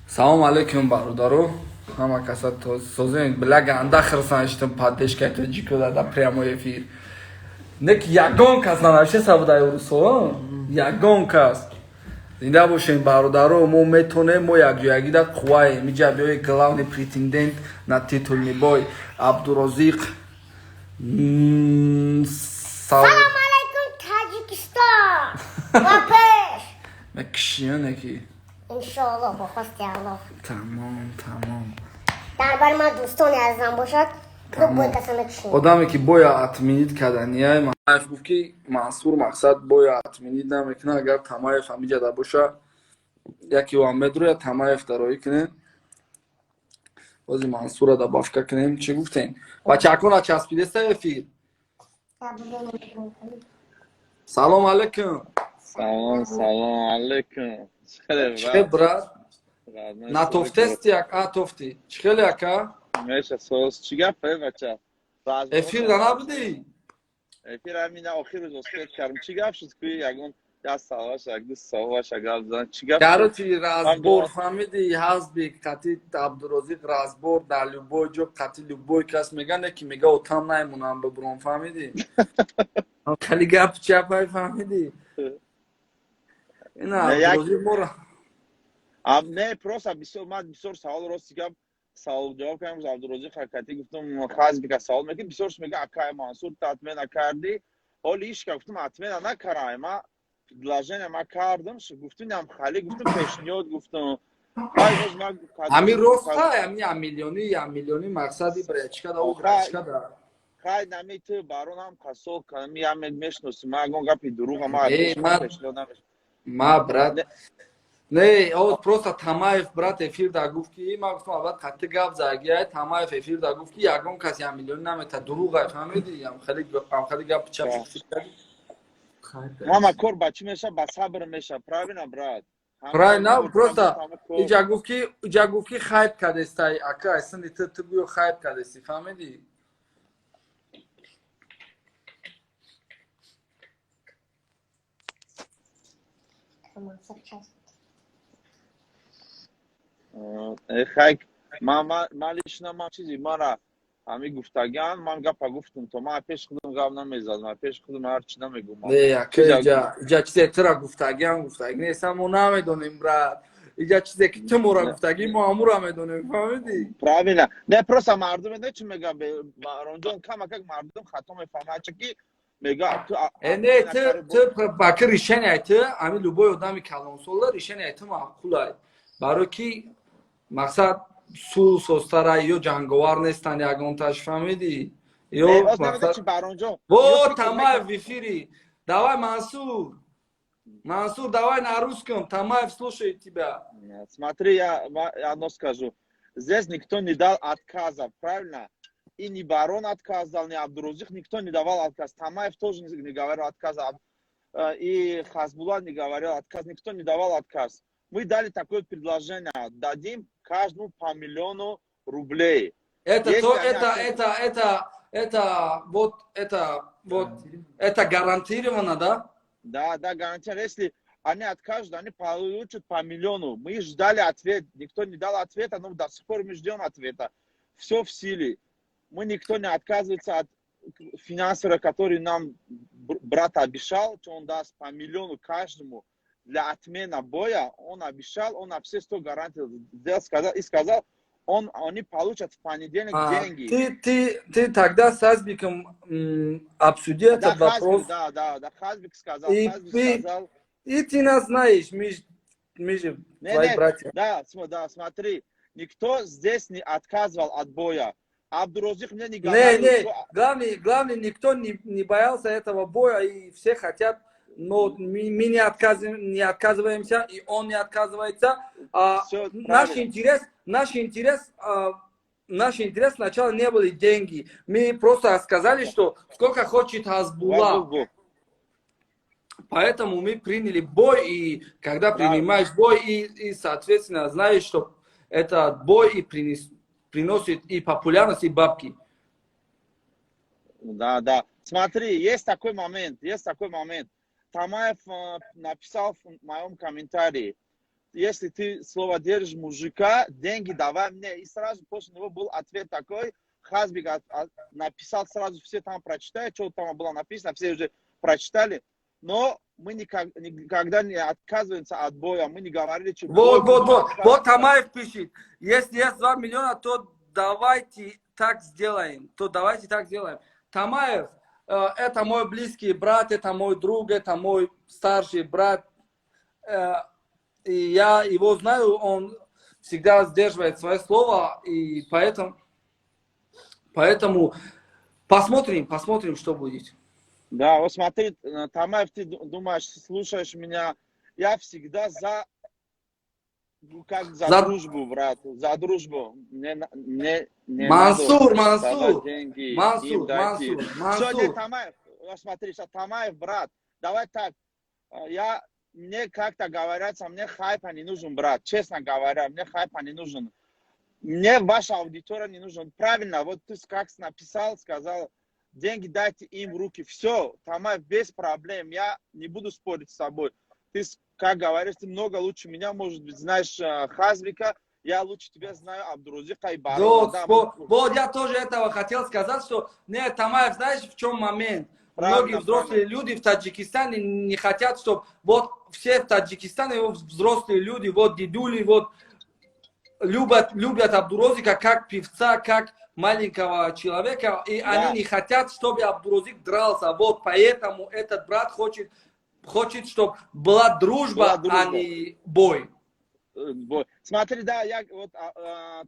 Салом алейкум, бародаро, ҳама каса созен. Бля, ганда хирсан шидам, поддержка тоҷико дада, прямой эфир. Не ки ягон кас нанавишта буда русо, ягон кас. Зинда бошем, бародаро, мо метонем, мо якҷоягида қувваем. Иҷа биёи, главный претендент на титульный бой Абдурозиқ. Салом алейкум, Таҷикистон! Ва пеш! Мекишиёне ки. Иншоаллоҳ, бо хости Аллоҳ. Тамом, тамом. Дар бари ман дӯстони азизам бошад, любой каса мекушем. Одаме ки боя отменить кардания, Маев гуфт, ки Мансур мақсад боя отменить намекунад, агар Тамаев ҳамиҷада боша, яке ӯ медроя, Тамаев дароӣ кунем, бози Мансура добавка кунем. Чӣ гуфтем, бачакона, часпидеста эфир? Салом алейкум. Салом, салом алейкум. Чӣ, брат, натофтести як а тофти, чӣ хеле, ака? Меша соз, чӣ гап, бача? Эфир да набудӣ? Эфир ҳамина охир рӯз успеть кардам. Чӣ гап шуд, ки ягон як саволаш, як ду саволаш гап зан. Чӣ гап? Короче, разбор, фаҳмиди, ҳазби қати Абдурозиқ разбор дар любой ҷо, қати любой кас мега, не ки мега отам наймонам бибуром, фаҳмиди? Хали гап чапай, фаҳмиди? Ина Абдурозиқ мора. Не, просто бисёр, ман бисёр савол, рости гап, савол ҷавоб кардам. Абдурозиқ ҳаракатӣ гуфтам, Хазбика савол мекунад, бисёрш мега: «Акай Мансур, ту отмена кардӣ, ҳоли ишка». Гуфтам, отмена накарам, ма предложение ма кардам, гуфтам, нам хали гуфтам, пешниҳод гуфтам. Ҳамин роста, ҳамин ямиллиони, ямиллиони мақсади бречка да, бречка да. Хай, нами ту баронам касол ками ям мешноси, ма ягон гапи дурӯға ма пешниҳод намеш. Ма, брат, не, о, просто Тамаев, брат, эфир да гуфт, ки ма гуфтам, аввал қатъи гап загия. Тамаев эфир да гуфт, ки ягон кас 1 миллион намета, дурӯғай, фаҳмиди? Ам хеле гап чап кардӣ. Ҳама кор ба чӣ меша? Ба сабр меша, правильно, брат? Правильно, просто иҷа гуфт, ки иҷа гуфт, ки хайп кардестай, ака, айсини ту гӯё хайп кардести, фаҳмиди? Мансур част. Хай, ман лично, ман чизи мара ҳами гуфтаган, ман гапа гуфтум, то ман пеш худам гап намезадам, пеш худам ҳарчи намегум. Не, ака, иҷа чизе тура гуфтагиам гуфтагӣ нестам, мо намедонем, брат. Иҷа чизе ки ту мора гуфтагӣ, мо ҳамура медонем, фаҳмидӣ? Правильно. Не, просто мардум не чӣ мега, Баронҷон, камакак мардум хато мефаҳмад, ча ки мега ту Не, ту баки решение ту, ҳамин любой одами калонсола решение ту маъқулай, барои ки мақсад сул созтара ё ҷанговар нестанд ягонташ, фаҳмидӣ? Ё во Тамаев в эфире. Давай, Мансур, Мансур, давай на русском, Тамаев слушает тебя. Смотри, я одно скажу: здесь никто не дал отказа, правильно? И ни Барон отказ дал, ни Абдурозик, никто не давал отказ. Тамаев тоже не говорил отказа, и Хасбулат не говорил отказ, никто не давал отказ. Мы дали такое предложение: дадим каждому по миллиону рублей. Это то, это, вот, это, вот, это гарантированно, да? Да, гарантированно. Если они откажут, они получат по миллиону. Мы ждали ответ, никто не дал ответа, но до сих пор мы ждем ответа. Все в силе. Мы никто не отказывается от финансера, который нам брат обещал, что он даст по миллиону каждому для отмена боя. Он обещал, он на все 100 гарантий сделал, сказал, и сказал, они получат в понедельник деньги. Ты тогда с Азбиком обсуди этот Да, вопрос. Хазбик, да, Хазбик сказал, И Хазбик сказал. И ты нас знаешь, мы же Не, твои не, братья. Да, смотри, никто здесь не отказывал от боя. Абдурозик мне не Не, говорил, не, что главный, никто не боялся этого боя, и все хотят, но мы не отказываемся, и он не отказывается. А, Всё наш правильно. интерес, наш интерес, а, наш интерес сначала не были деньги. Мы просто сказали, что сколько хочет Хазбулла. Бог. Поэтому мы приняли бой, и когда принимаешь бой, и, соответственно, знаешь, что этот бой и приносит и популярность, и бабки. Да. Смотри, есть такой момент, есть такой момент. Тамаев написал в моем комментарии: Если ты слово держишь мужика, деньги давай мне. И сразу после него был ответ такой, Хазбик написал сразу, все там прочитали, что там было написано, все уже прочитали. Но мы никогда не отказываемся от боя, мы не говорили, что. Вот, вот, вот, вот Тамаев пишет: если есть 2 миллиона, то давайте так сделаем, то давайте так сделаем. Тамаев, это мой близкий брат, это мой друг, это мой старший брат. И я его знаю, он всегда сдерживает свое слово, и поэтому посмотрим, посмотрим, что будет. Да, вот смотри, Тамаев, ты думаешь, слушаешь меня, я всегда за, ну, как за дружбу, брат, за дружбу. Мне не Мансур, надо Мансур, давать деньги, Мансур, им дайте. Мансур, Всё, Мансур. нет, Тамаев, вот смотри, сейчас, Тамаев, брат, давай так, мне как-то говорят, мне хайпа не нужен, брат, честно говоря, мне хайпа не нужен. Мне ваша аудитория не нужна. Правильно, вот ты как написал, сказал, деньги дайте им в руки. Все, Тамаев, без проблем, я не буду спорить с тобой. Ты, как говоришь, ты много лучше меня, может быть, знаешь Хазбика, я лучше тебя знаю Абдурозика и Барона. Вот, Да, вот, вот я тоже этого хотел сказать, что, нет, Тамаев, знаешь, в чем момент? Правильно, Многие взрослые правильно. Люди в Таджикистане не хотят, чтобы вот все в Таджикистане взрослые люди, вот дедули, вот любят Абдурозика как певца, как маленького человека, и они не хотят, чтобы Абдурозик дрался. Вот поэтому этот брат хочет, чтобы была дружба, Была дружба. а не бой. Бой. Смотри, да, я, вот,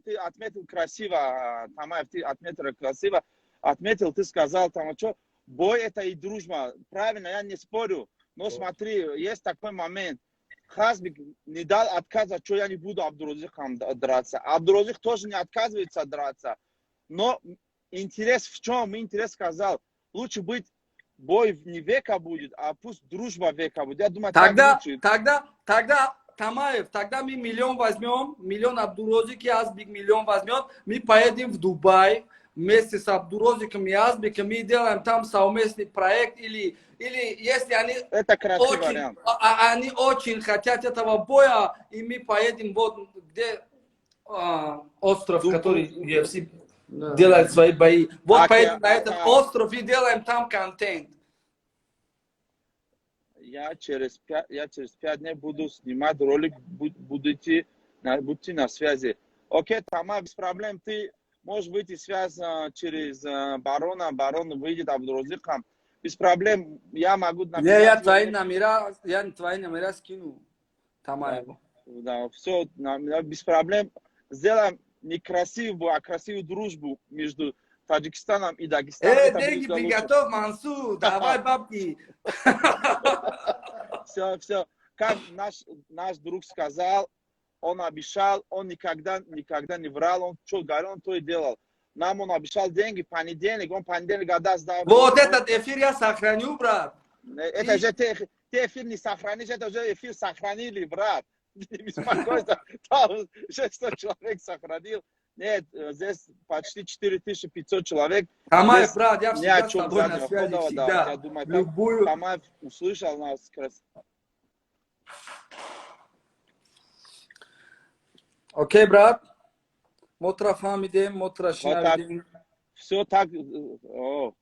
ты отметил красиво, Тамаев, ты отметил красиво, отметил, ты сказал там, а что, бой — это и дружба. Правильно, я не спорю, но смотри, есть такой момент. Хазбик не дал отказа, что я не буду Абдурозиком драться. Абдурозик тоже не отказывается драться. Но интерес в чем? Интерес сказал, лучше быть бой не века будет, а пусть дружба века будет. Я думаю, так Тогда, лучше. тогда, Тамаев, тогда мы миллион возьмем, миллион Абдурозик и Азбик миллион возьмет, мы поедем в Дубай вместе с Абдурозиком и Азбиком, мы делаем там совместный проект, или если они Это красивый очень, вариант. Они очень хотят этого боя, и мы поедем вот где остров, который UFC делает свои бои. Вот поедем на этот остров и делаем там контент. Я через 5 дней буду снимать ролик, будьте на связи. Окей, Тама, без проблем, ты можешь выйти в связь через Барона, Барон выйдет Абдурозиком. Без проблем, я могу Не, я написать. твои номера скину Тамаеву. Да, все, без проблем. Сделаем не красивую, а красивую дружбу между Таджикистаном и Дагестаном. Это будет Деньги лучше. приготовь, Мансур, давай бабки. Все, все. Как наш друг сказал, он обещал, он никогда, никогда не врал, он что говорил, он то и делал. Нам он обещал деньги, понедельник, он понедельник отдаст. Да, Вот этот эфир я сохраню, брат. Это же ты эфир не сохранишь, это уже эфир сохранили, брат. Не беспокойся, там 600 человек сохранил. Нет, здесь почти 4500 человек. Тамаев, Здесь брат, я ни всегда о с чем тобой на заднего связи, хода, да. всегда. Я думаю, там Любую. Тамаев услышал нас. Окей, брат. Мо тра фаҳмидем, мо тра Вот так. шинавидем. Все так, о,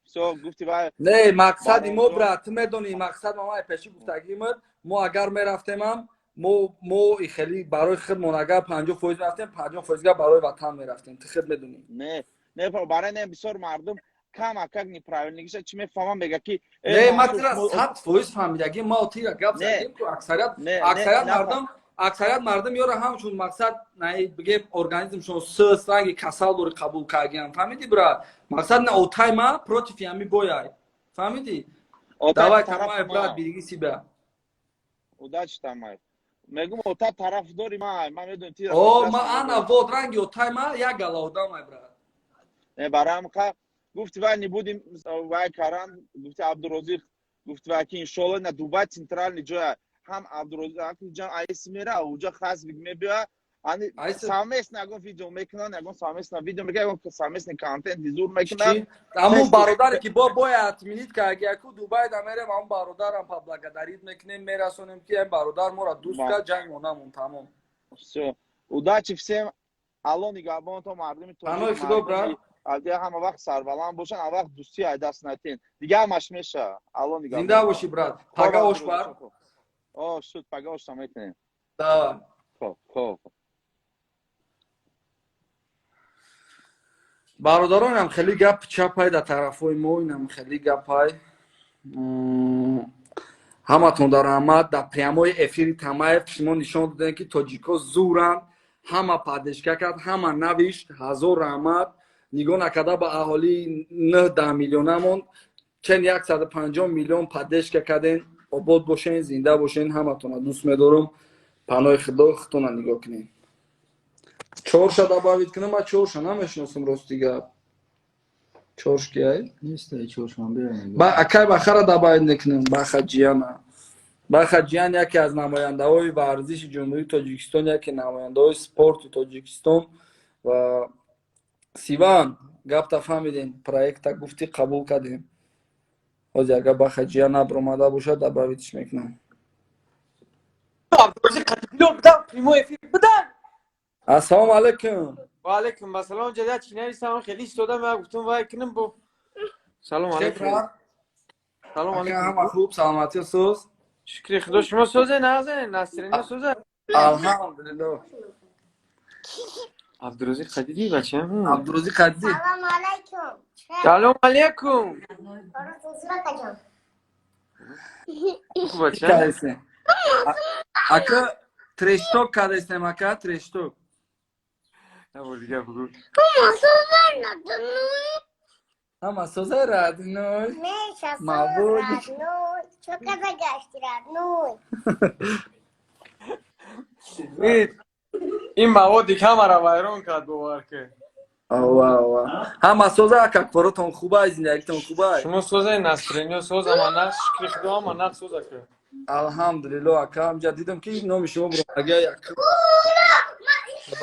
все, гуфти вай. Не, мақсади мо, Барон, брат, ту медонӣ, мақсад ма пеши гуфтагимад, мо агар мерафтемам, мо и хеле барои худмон агар 50% мерафтем, 50%-га барои ватан мерафтем. Ту худ медонӣ. Не, не, барои не бисёр мардум кама как неправильно гиша, чӣ мефаҳмам, мега ки Не, ма Мансур, тира 100% фаҳмидагӣ, ма тира гап Не. задем ку аксарият Не, не, аксарият не, мардум ёра ҳамчун мақсад най бигем организмшон сус ранги касал дори қабул кардиам. Фаҳмидӣ, брат? Мақсад на отай ма против ҳами бояй. Фаҳмидӣ? Отай Давай, тараф Тамаев, ма. брат, береги себя. Удачи, Тамаев. Мегум, ота тарафдори ма, ман медонам ти. О, ма ана вот ранги отай ма як гала одамай, брат. Не, барамқа гуфти вай не будем вай каран, гуфти Абдурозиқ, гуфти вай ки иншолло на Дубай центральный ҷоя ҳам Абдурозиқ ҷан айси мера, уҷа Хасбик мебиёя. Они совместно ягон видео мекунанд, ягон совместно видео мекунанд, ягон совместный контент дизур мекунанд. Аму бародаре ки бо бояд отменить ка, яку Дубай да мерем, аму бародарам поблагодарить мекунем, мерасонем, ки ин бародар моро дӯст кард, ҷанг монамон, тамом. Всё, удачи всем, Алло нигаҳбонтон, мардуми Паноҳи Худо, брат. Ҳама вақт сарбаланд бошанд, ҳама вақт дӯстӣ ай даст натен. Дига ҳамаш меша. Алло нигаҳбон. Зинда бошӣ, брат. Пага ош бар. О, шуд, пага ошта мекунем. Давай. Хоб, хоб. Бародаронам, хеле гап чапай дар тарафҳои мо, инам хеле гапай. Ҳаматон дар раҳмат. Дар прямой эфири Тамаев шумо нишон додем, ки тоҷико зуранд. Ҳама поддержка кард, ҳама навишт, ҳазор раҳмат. Нигоҳ накарда ба аҳолии 9-10 миллионамон, чен 150 миллион поддержка кардем. Обод бошен, зинда бошен, ҳаматона дӯст медорам. Паноҳи Худо, худтона нигоҳ кунед. Чорша добавить кунам, ман чорша намешиносам, рости гап. Чорш кияй? Ба акай Бахара добавить мекунем, Баха Ҷияна. Баха Ҷиян яке аз намояндаҳои варзиши Ҷумҳурии Тоҷикистон, яке намояндаҳои спорти Тоҷикистон. Ва Сиван, гапта фаҳмидем, проекта гуфтӣ, қабул кардем. Ҳозир агар Баха Ҷиян набаромада бошад, добавить ш мекунам. Прямой эфир будан. Ассалому алайкум. Ва алайкум ассалом. Ҷада чӣ нависам, хеле истода, ман гуфтам вай кунам бо. Салом алайкум. Салом алайкум. Ҳама хуб, саломатӣ соз? Шукри Худо, шумо созе, нағзе, настроение созе? Алҳамдулиллоҳ. Абдурозиқ Қадиди, бача. Абдурозиқ Қадиди. Салом алайкум. Салом алайкум. Акаҷон. Хуб, бача. Ака, трешток кардестем, ака, трешток. Дигар бугӯ. Ҳама созай, родной. Мабуд. Чо када гашти, родной? Ин маводи камара вайрон кард, бовар ки. Ова, ова. Ҳама соза, ака, коротон хубай, зиндагитон хубай? Шумо созай, настроение соз, ама нақш, шукри Худо, ама нақш соз, ака. Алҳамдулиллоҳ, ака, ҳамҷа дидам, ки номи шумо буромага як.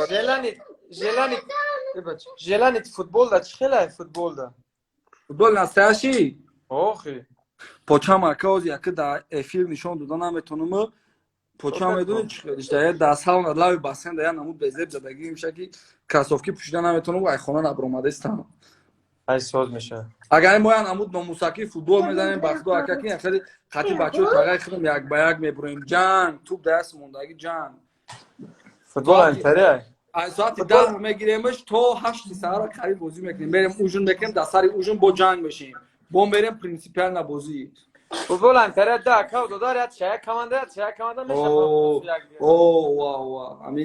Желание, желание, желание футбол да, чӣ хелай футбол да? Футбол настоящий? Охи. Почам, ака, ози яка да эфир нишон дода наметонам. Почам медонӣ чӣ хелиш да, да сал лави басен да я намуд безеб задагӣ меша, ки кроссовки пӯшида наметонам, ай хона набаромадастам. Ай соз меша. Агар мо я намуд номусакӣ футбол мезанем, ба Худо, ака, ки хеле хати бачаҳо тағай худам як ба як мебуроем. Ҷанг, туп даст мондагӣ, ҷанг. Футбол антария. Аз соати 10 мегиремаш, то 8 саҳара қариб бозӣ мекунем. Мерем, ужин мекунем, дар сари ужин бо ҷанг мешем. Бо мерем принципиально бозӣ. Футбол антария да, ака, додар, як чая команда, як чая команда меша. О, ва, ва. Ами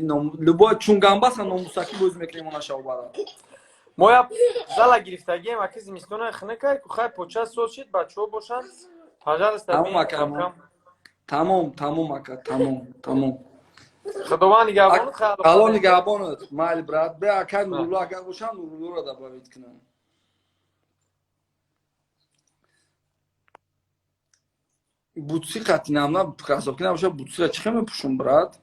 любой чунгамбаса номусакӣ бозӣ мекунем, она шавбара. Мо я зала гирифтагием, аки, зимистона хунукай, хай поча соз шид, бачаҳо бошанд. Пожалуйста. Тамом, ака. Тамом, тамом, ака, тамом, тамом. Худованд нигаҳбонат. Алло нигаҳбонат. Майли, брат. Бе, акай Нурулло агар бошам, Нуруллоро добавить кунам. Бутси қатинам на, кроссовки набоша, бутсира чӣ хел мепӯшум, брат?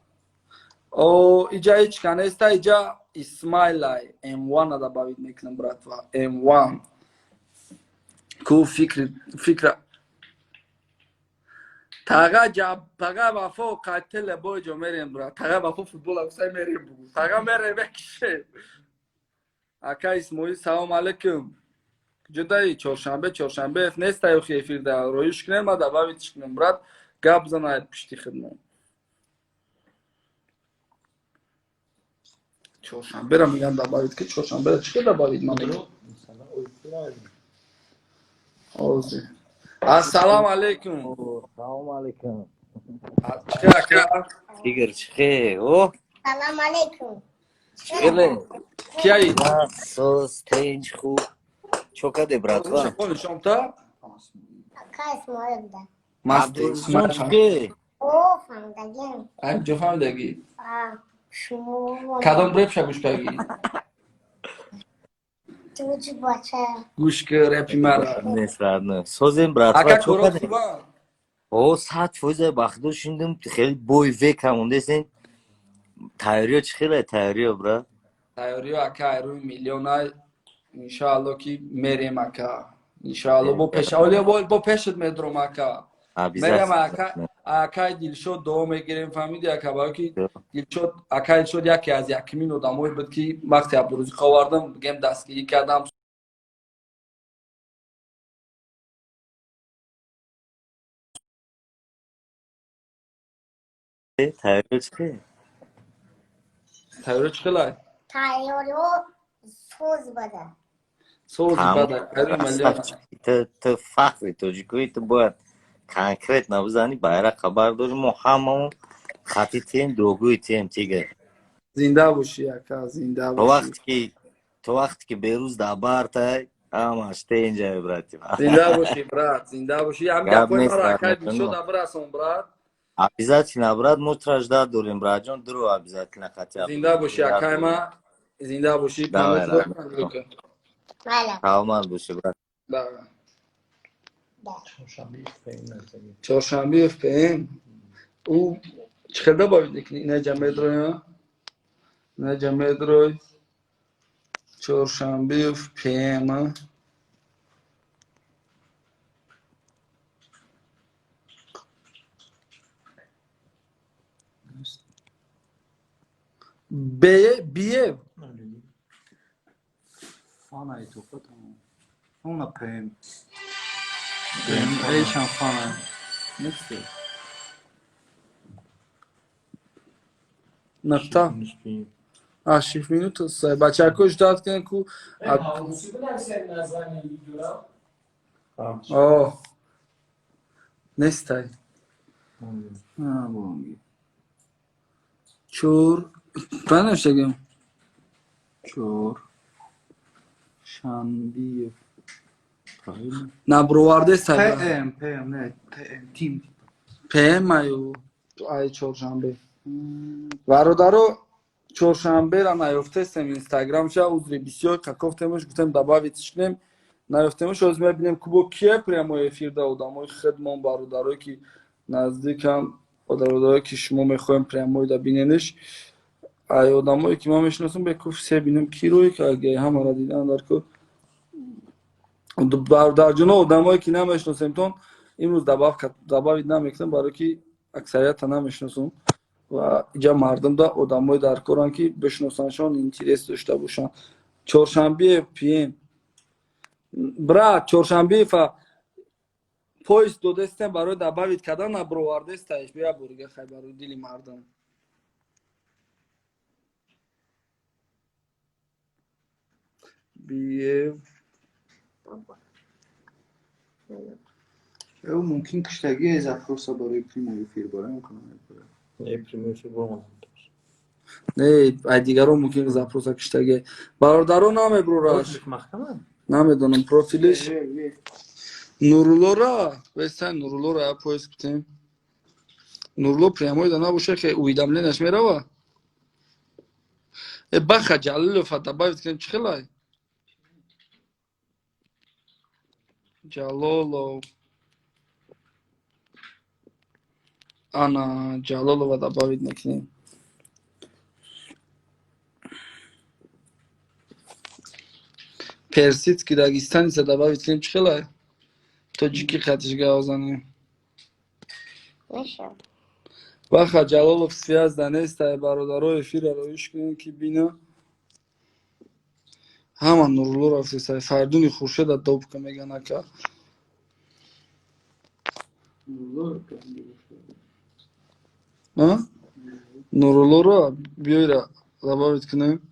О, иҷа ҳеч ка неста, иҷа Исмаилай М1 добавить мекунам, братва. М1. Ку фикри фикра Тага ҷаб, тага Вафо қайтеле бой ҷо мерем, брат. Тага Вафо футбол аксай мерем бугу. Тага мерем мекишем. Ака Исмоил, салом алейкум. Куҷодаи? Чоршанбе, чоршанбе неста, ёхи эфир да роиш кунем, ма добавить кунем, брат. Гап занай пишти хидмат. Чоршанбера меган добавить ки, чоршанбера чӣ добавить ман мегам? Ҳозир. Ассалому алейкум. Салом алейкум. Чӣ ака? Игор, чӣ? О, Салом алейкум. хеле. Кияи? Соз, тинч, хуб. Чо каде, братва? Шомта? Ака Исмоил да. Масти. Абдурозиқ чӣ? О, фаҳмидагим. Ай ҷо фаҳмидагӣ? А, шумо. Кадом репша гӯш кардӣ? Чуч бача. Гӯш ки репи мара. Нест, родной. Созем, братва, Ака, чо коро каде? хубанд? О, 100% ба Худо, шундим, хеле бой века мондесен. Тайёриё чӣ хеле, тайёриё, брат? Тайёриё, ака, рӯи миллионай, иншаалло, ки мерем, ака, иншаалло, бо пеш олия, бо пешат медурам, ака, мерем, ака. Акай Дилшод дуо мегирем, фаҳмиди, ака, баро ки Дилшод, акай Дилшод яке аз якумин одамое буд, ки вақте Абдурозиқ овардам, бигем, дастгирӣ кардам. Тайёриё чӣ хел? Тайёриё чӣ хелай? Тайёриҳо соз бада. Соз бада. Ту фахри тоҷикоӣ, ту бояд конкретно бизанӣ, байрақ хабар дорӣ, мо ҳамамо хати тем, дуогӯи тем, тига. Зинда бошӣ, ака, зинда бошӣ. То вақте ки Берӯз дар бартай, ҳамаш тенҷай, брати. Зинда бошӣ, брат, зинда бошӣ. Ҳам гапои маро акай Дилшода бирасон, брат. Обязательно, брат, мо тура ждать дорем, братҷон, дуро обязательно хати. Зинда бошӣ, акай ма, зинда бошӣ. Саломат бошӣ, брат. Чоршанби ФПМ. Ӯ чӣ хел добавить мекунӣ? Инаҷа медроя, инаҷа медрой, Чоршанби ФПМ. Бие. Фана тока тамом. Она ПМ. Эйшан фана. Next. Нақта. А 6 минут бачако ждать кунед ку. О. Нестай. А, бонги. Чор Панашагам. Чор. Шанбиев. Правильно. На бровардеста. ПМ, ПМ, не, ТМ, Тим. ПМ аю ай чоршанбе. Бародаро, чоршанбера наёфтестем инстаграмша, узри бисёр, какофтемуш, гуфтем, добавить кунем, наёфтемуш. Ҳозир мебинем, кубо кие прямой эфир да, одамои хидмон, бародарое ки наздикам, бародарое ки шумо мехоҳем прямой да бинениш. Ай одамое ки ман мешиносам, бекуф се бинем ки рӯй ки аге ҳамара дидан дар ку. Бародарҷоно, одамое ки намешиносемтон, имрӯз добавить намекунем, барое ки аксарията намешиносам ва иҷа мардумда одамое дар коранд, ки бишиносаншон, интерес дошта бошанд. Чоршанбе ПМ, брат, Чоршанбеева поиск додестем барои добавить кардан, набровардестаиш. Бия бурига, хай, барои дили мардум. Биев. Ё мумкин киштагии запроса барои прямой эфир барои кунам. Не, прямой эфир бо. Не, ай дигаро мумкин запроса киштаги. Бародаро, намеброраш. Намедонам профилиш. Нуруллора, вестай Нуруллора я поиск кутем. Нурулло прямой да набоша, ки уведомление ш мерава. Э, баха Ҷалилова добавить кунем, чӣ хелай? Ҷалолов. Ана Ҷалолова добавить мекунем. Персидский дагестаница добавить кунем, чӣ хелай? Тоҷикӣ хатиш гав занем. Баха Ҷалолов связь да нестай, бародаро, эфира роиш кунем, ки бина. Ҳама Нурулло рафтесай. Фаридуни Хуршеда добка меган, ака. Нуруллоро биёйра добавить кунем.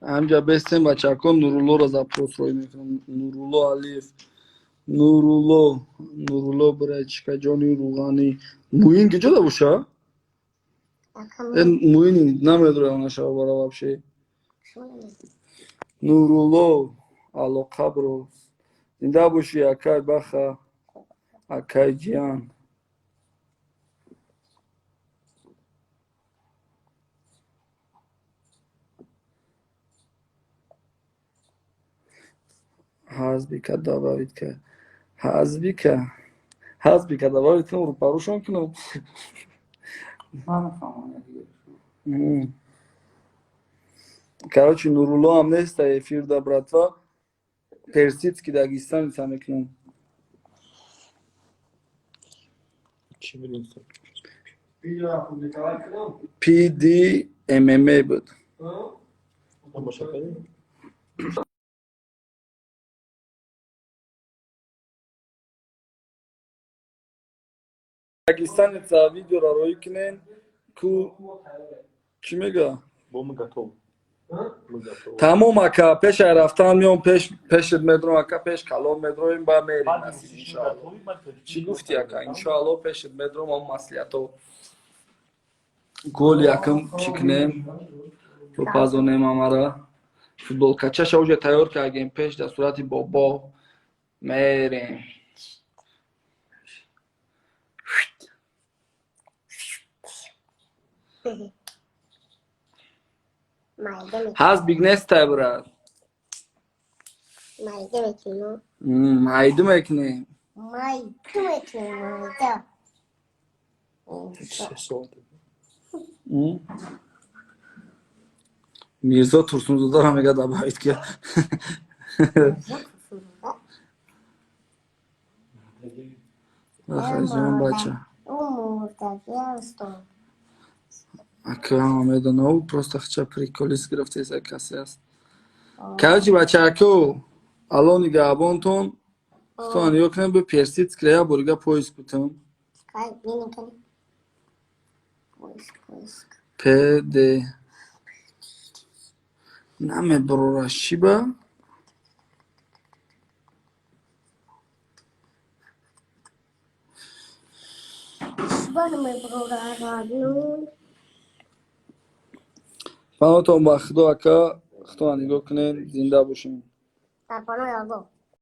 Ҳамҷа бестем, бачако, Нуруллоро запрос рӯй мекунам. Нурулло Алиев. Нурулло, Нурулло брачка, ҷони руғанӣ. Муин киҷо да боша? Э, Муин намедурам нашава бара вообще. Нурулло, алоқа бро. Зинда бошӣ, акай Баха, акай ҷиян. Ҳазбика добавить ка. Ҳазбика. Ҳазбика добавить кунам, рӯпарӯшон кунам. Ман нафаҳмам. Короче, Нурулло ҳам неста эфир да, братва. Персидский дагестаница мекунам. Чӣ бидонистам? PDMMA буд. Тамоша кардем? Дагестаница видеоро роӣ кунен, ку чӣ мега? Бо мы готов. Мы готовы. Тамом, ака, пешай рафтан меом, пеш пешет медром, ака, пеш калом медроим, ба мерим, насиб, иншоалло. Чӣ гуфти, ака? Иншоалло, пешет медром, ам маслиҳато гол якм чӣ кунем, бипазонем амара. Футболкачаша уже тайёр кардем, пеш дар сурати бобо мерем. Майда мекунем. Ҳаст бигнестай, брат. Майда мекунем. Майду мекунем. Майда мекунем, майда. Мирзо Турсунзодаро мега добавить ки. Бахайҷон, бача. Ака, ҳама медонав, просто хча приколист гирифтеса, касе аст. Короче, бачаку, алло нигаҳбонтон. Худтон нигоҳ кунем, бе персидскира як борига поиск бутам. ПД намебарора, шиба. Паноҳтон ба Худо, ака, худтон нигоҳ кунед, зинда бошем. Дар паноҳи Аллоҳ.